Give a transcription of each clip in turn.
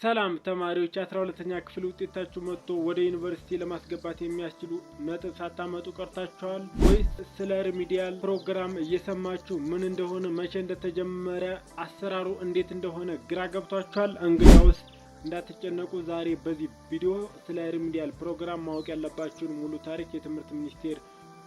ሰላም ተማሪዎች፣ የ12ኛ ክፍል ውጤታችሁ መጥቶ ወደ ዩኒቨርሲቲ ለማስገባት የሚያስችሉ ነጥብ ሳታመጡ ቀርታችኋል ወይስ ስለ remedial ፕሮግራም እየሰማችሁ ምን እንደሆነ፣ መቼ እንደተጀመረ፣ አሰራሩ እንዴት እንደሆነ ግራ ገብቷችኋል? እንግዲያውስ እንዳትጨነቁ፣ ዛሬ በዚህ ቪዲዮ ስለ remedial ፕሮግራም ማወቅ ያለባችሁን ሙሉ ታሪክ፣ የትምህርት ሚኒስቴር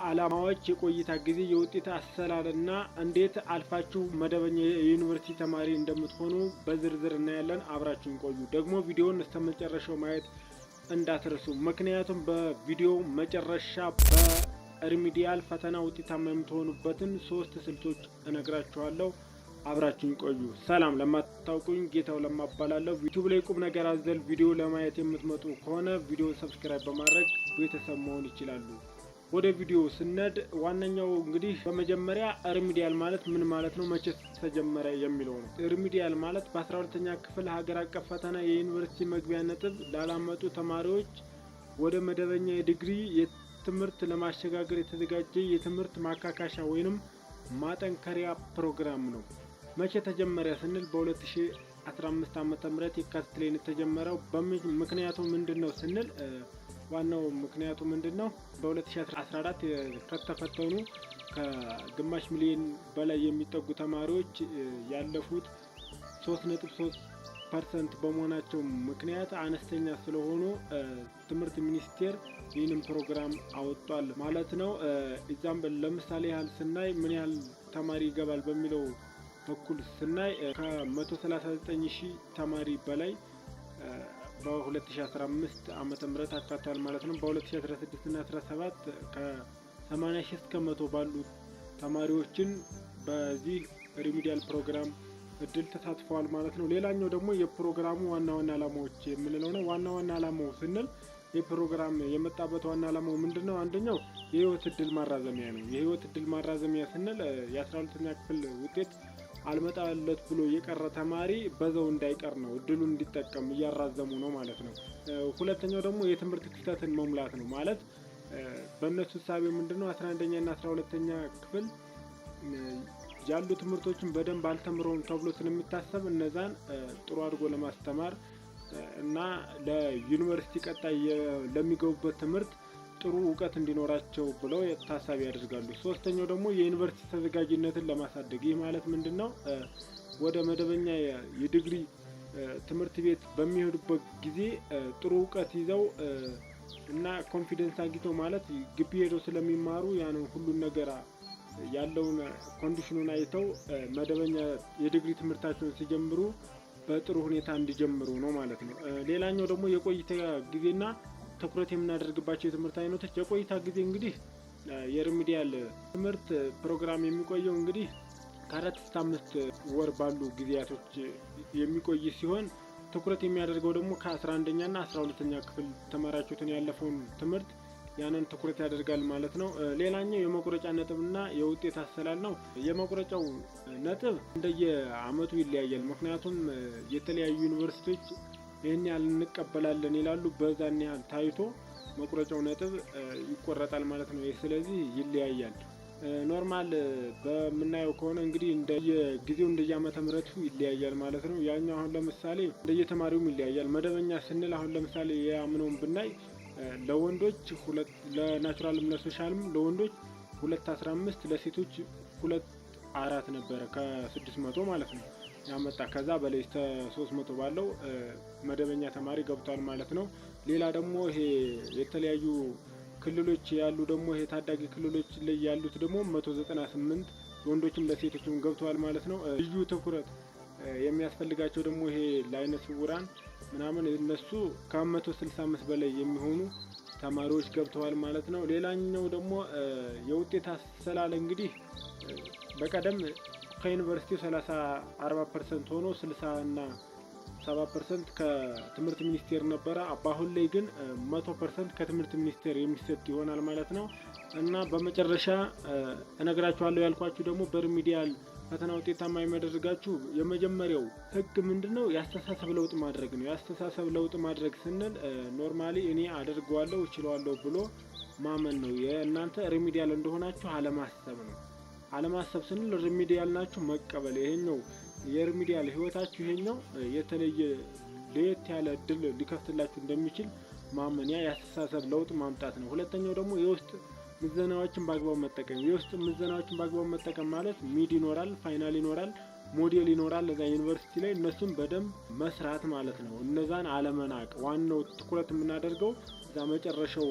ዓላማዎች፣ የቆይታ ጊዜ፣ የውጤት አሰላልና እንዴት አልፋችሁ መደበኛ የዩኒቨርሲቲ ተማሪ እንደምትሆኑ በዝርዝር እናያለን። አብራችሁን ቆዩ። ደግሞ ቪዲዮውን እስከ መጨረሻው ማየት እንዳትረሱ። ምክንያቱም በቪዲዮው መጨረሻ በ remedial ፈተና ውጤታማ የምትሆኑበትን ሶስት ስልቶች እነግራችኋለሁ። አብራችሁን ቆዩ። ሰላም፣ ለማታውቁኝ ጌታው ለማ እባላለሁ። ዩቲዩብ ላይ ቁም ነገር አዘል ቪዲዮ ለማየት የምትመጡ ከሆነ ቪዲዮ subscribe በማድረግ ቤተሰብ መሆን ይችላሉ። ወደ ቪዲዮ ስንሄድ ዋነኛው እንግዲህ በመጀመሪያ remedial ማለት ምን ማለት ነው፣ መቼ ተጀመረ የሚለው ነው። Remedial ማለት በ12ኛ ክፍል ሀገር አቀፍ ፈተና የዩኒቨርሲቲ መግቢያ ነጥብ ላላመጡ ተማሪዎች ወደ መደበኛ የዲግሪ ትምህርት ለማሸጋገር የተዘጋጀ የትምህርት ማካካሻ ወይንም ማጠንከሪያ ፕሮግራም ነው። መቼ ተጀመረ ስንል በ2015 ዓ.ም. የካቲት ላይ የተጀመረው። ምክንያቱ ምንድን ነው ስንል ዋናው ምክንያቱ ምንድን ነው? በ2014 ከተፈተኑ ከግማሽ ሚሊዮን በላይ የሚጠጉ ተማሪዎች ያለፉት 3.3% በመሆናቸው ምክንያት አነስተኛ ስለሆኑ ትምህርት ሚኒስቴር ይህንን ፕሮግራም አወጧል ማለት ነው። Example ለምሳሌ ያህል ስናይ ምን ያህል ተማሪ ይገባል በሚለው በኩል ስናይ ከ139 ሺህ ተማሪ በላይ በ2015 ዓመተ ምህረት አካቷል ማለት ነው። በ2016 እና 17 ከ80 ሺህ እስከ 100 ባሉ ተማሪዎችን በዚህ remedial ፕሮግራም እድል ተሳትፈዋል ማለት ነው። ሌላኛው ደግሞ የፕሮግራሙ ዋና ዋና ዓላማዎች የምንለው ነው። ዋና ዋና ዓላማው ስንል የፕሮግራም የመጣበት ዋና ዓላማው ምንድን ነው? አንደኛው የህይወት እድል ማራዘሚያ ነው። የህይወት እድል ማራዘሚያ ስንል የ12ኛ ክፍል ውጤት አልመጣለት ብሎ የቀረ ተማሪ በዛው እንዳይቀር ነው፣ እድሉን እንዲጠቀም እያራዘሙ ነው ማለት ነው። ሁለተኛው ደግሞ የትምህርት ክፍተትን መሙላት ነው። ማለት በእነሱ እሳቤ ምንድነው? 11ኛ እና 12ኛ ክፍል ያሉ ትምህርቶችን በደንብ አልተምረውም ተብሎ ስለሚታሰብ እነዛን ጥሩ አድርጎ ለማስተማር እና ለዩኒቨርሲቲ ቀጣይ ለሚገቡበት ትምህርት ጥሩ እውቀት እንዲኖራቸው ብለው ታሳቢ ያደርጋሉ። ሶስተኛው ደግሞ የዩኒቨርሲቲ ተዘጋጅነትን ለማሳደግ። ይህ ማለት ምንድን ነው? ወደ መደበኛ የዲግሪ ትምህርት ቤት በሚሄዱበት ጊዜ ጥሩ እውቀት ይዘው እና confidence አግኝተው፣ ማለት ግቢ ሄደው ስለሚማሩ ያንን ሁሉን ነገር ያለውን condition ኑን አይተው መደበኛ የዲግሪ ትምህርታቸውን ሲጀምሩ በጥሩ ሁኔታ እንዲጀምሩ ነው ማለት ነው። ሌላኛው ደግሞ የቆይታ ጊዜና ትኩረት የምናደርግባቸው የትምህርት አይነቶች። የቆይታ ጊዜ እንግዲህ የ remedial ትምህርት ፕሮግራም የሚቆየው እንግዲህ ከ4 እስከ 5 ወር ባሉ ጊዜያቶች የሚቆይ ሲሆን ትኩረት የሚያደርገው ደግሞ ከ11ኛ ና 12ኛ ክፍል ተማራችሁትን ያለፈውን ትምህርት ያንን ትኩረት ያደርጋል ማለት ነው። ሌላኛው የመቁረጫ ነጥብና የውጤት አሰላል ነው። የመቁረጫው ነጥብ እንደየ አመቱ ይለያያል። ምክንያቱም የተለያዩ ዩኒቨርሲቲዎች ይህን ያህል እንቀበላለን ይላሉ። በዛን ያህል ታይቶ መቁረጫው ነጥብ ይቆረጣል ማለት ነው። ስለዚህ ይለያያል። Normal በምናየው ከሆነ እንግዲህ እንደየጊዜው እንደየዓመተ ምሕረቱ ይለያያል ማለት ነው። ያኛው አሁን ለምሳሌ እንደየተማሪውም ይለያያል። መደበኛ ስንል አሁን ለምሳሌ የአምናውን ብናይ ለወንዶች ሁለት፣ ለናቹራልም ለሶሻልም ለወንዶች 2.15፣ ለሴቶች 2.4 ነበረ፣ ከ600 ማለት ነው ያመጣ ከዛ በላይ እስከ 300 ባለው መደበኛ ተማሪ ገብቷል ማለት ነው። ሌላ ደግሞ ይሄ የተለያዩ ክልሎች ያሉ ደግሞ ይሄ ታዳጊ ክልሎች ላይ ያሉት ደግሞ 198 ለወንዶችም ለሴቶችም ገብተዋል ማለት ነው። ልዩ ትኩረት የሚያስፈልጋቸው ደግሞ ይሄ ለአይነ ስውራን ምናምን እነሱ ከ165 በላይ የሚሆኑ ተማሪዎች ገብተዋል ማለት ነው። ሌላኛው ደግሞ የውጤት አሰላል እንግዲህ በቀደም ከዩኒቨርሲቲው 30 40% ሆኖ 60 እና 70% ከትምህርት ሚኒስቴር ነበረ። በአሁን ላይ ግን 100% ከትምህርት ሚኒስቴር የሚሰጥ ይሆናል ማለት ነው። እና በመጨረሻ እነግራችኋለሁ ያልኳችሁ ደግሞ በ remedial ፈተና ውጤታማ የሚያደርጋችሁ የመጀመሪያው ህግ ምንድን ነው? የአስተሳሰብ ለውጥ ማድረግ ነው። የአስተሳሰብ ለውጥ ማድረግ ስንል normally እኔ አደርገዋለሁ፣ እችለዋለሁ ብሎ ማመን ነው። የእናንተ remedial እንደሆናችሁ አለማሰብ ነው። አለማሰብ ስንል remedial ናችሁ መቀበል። ይሄኛው የ remedial ህይወታችሁ ይሄኛው የተለየ ለየት ያለ እድል ሊከፍትላችሁ እንደሚችል ማመን፣ ያ የአስተሳሰብ ለውጥ ማምጣት ነው። ሁለተኛው ደግሞ የውስጥ ምዘናዎችን በአግባቡ መጠቀም። የውስጥ ምዘናዎችን በአግባቡ መጠቀም ማለት mid ይኖራል፣ final ይኖራል፣ ሞዴል ይኖራል እዛ ዩኒቨርሲቲ ላይ፣ እነሱን በደንብ መስራት ማለት ነው። እነዛን አለመናቅ። ዋናው ትኩረት የምናደርገው እዛ መጨረሻው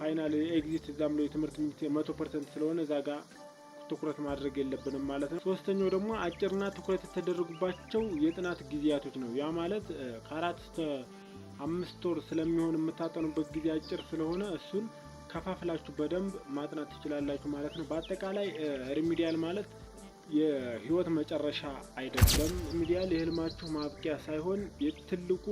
final exit exam ላይ የትምህርት ሚኒስቴር 100% ስለሆነ እዛ ጋር ትኩረት ማድረግ የለብንም ማለት ነው። ሶስተኛው ደግሞ አጭርና ትኩረት የተደረጉባቸው የጥናት ጊዜያቶች ነው። ያ ማለት ከ4 እስከ 5 ወር ስለሚሆን የምታጠኑበት ጊዜ አጭር ስለሆነ እሱን ከፋፍላችሁ በደንብ ማጥናት ትችላላችሁ ማለት ነው። በአጠቃላይ remedial ማለት የህይወት መጨረሻ አይደለም። Remedial የህልማችሁ ማብቂያ ሳይሆን የትልቁ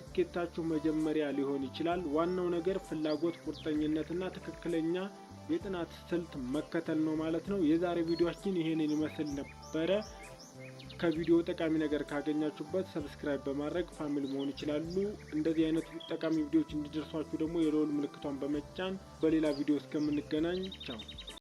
ስኬታችሁ መጀመሪያ ሊሆን ይችላል። ዋናው ነገር ፍላጎት፣ ቁርጠኝነትና ትክክለኛ የጥናት ስልት መከተል ነው ማለት ነው። የዛሬ ቪዲዮአችን ይሄንን ይመስል ነበረ። ከቪዲዮ ጠቃሚ ነገር ካገኛችሁበት subscribe በማድረግ family መሆን ይችላሉ። እንደዚህ አይነት ጠቃሚ ቪዲዮዎች እንዲደርሷችሁ ደግሞ የደወል ምልክቷን በመጫን በሌላ ቪዲዮ እስከምንገናኝ ቻው።